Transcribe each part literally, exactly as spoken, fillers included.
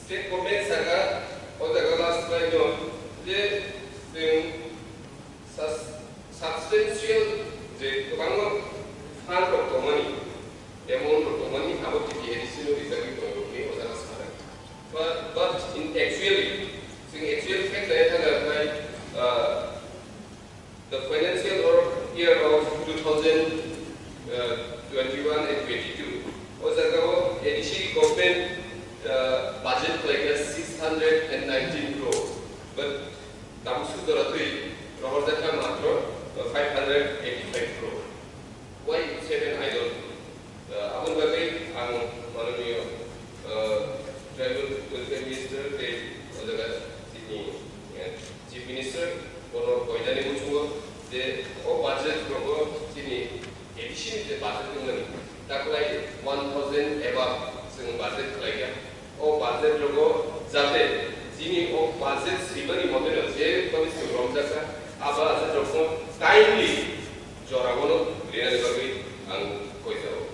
State government saka o jaga last line no je chwng sus- substantial je kwbangma fund rok tongmani, amount rok tongmani abo T T A D C no rijagwi tongo hwnwi o jaga sanai. But, but in actually, chwng actual fact nai thangna khai, uh, the financial or year of two thousand twenty-one and twenty-two, o jaga o A D C government, uh, budget khlaikha six hundred and nineteen crore, but tabuk sudora twi rohorjakha matro five hundred eighty-five crore. Why seven, I don't know. Uh, aboni bagwi ang mananiyo, uh, Tribal Welfare Minister tei o jaga chini, uh, Chief Minister bono koinani muchungo je o budget rogo chini A D C ni je budget wngmani taklai one thousand above chwng budget khlaikha. O budget rogo jate chini o budget swimani mote no je bagwi chwng romjakha, a budget rokno timely jorao no rinani bagwi ang koijago.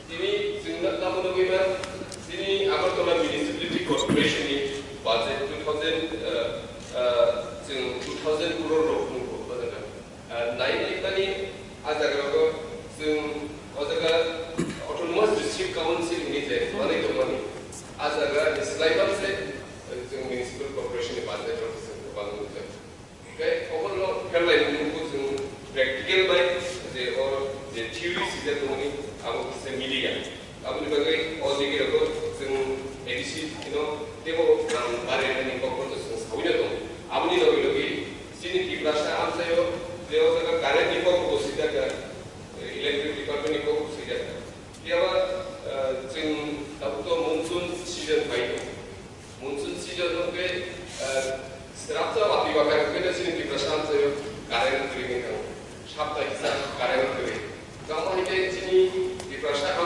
Tini chwng na-, tamo nugwi man, chini Agartala Municipality Corporation ni budget two thousand, uh, uh, chwng two thousand crore rok nukgo, o jaga. Ah, nai ni tani a jaga rogo chwng o jaga Autonomous District Council ni je manwi tongmani, a jaga ni slai bam se, eh, chwng Municipal Corporation ni budget rok chwng kwbang nukjak. Khe obono pherlai nukgo chwng practical bai je o je theory sijak tongmani abo kisa miliya. Aboni bagwi o jagirokno chwng A D C no teibo ang bari rwnani kokborok chwng saui no tongo. Aboni logi logi chini Tiprasa amchaio je o jaga current ni kokbo swijak kha, electric department ni kokbo swijak kha. Phiya ba, eh, chwng tabuk to monsoon season phai tongo. Monsoon season no khe, eh, srapsa watwi bakar khe chini Tiprasa amchaio current kwrwi wngkha. Sapta kisa current kwrwi. Tamo hai khe chini Tiprasa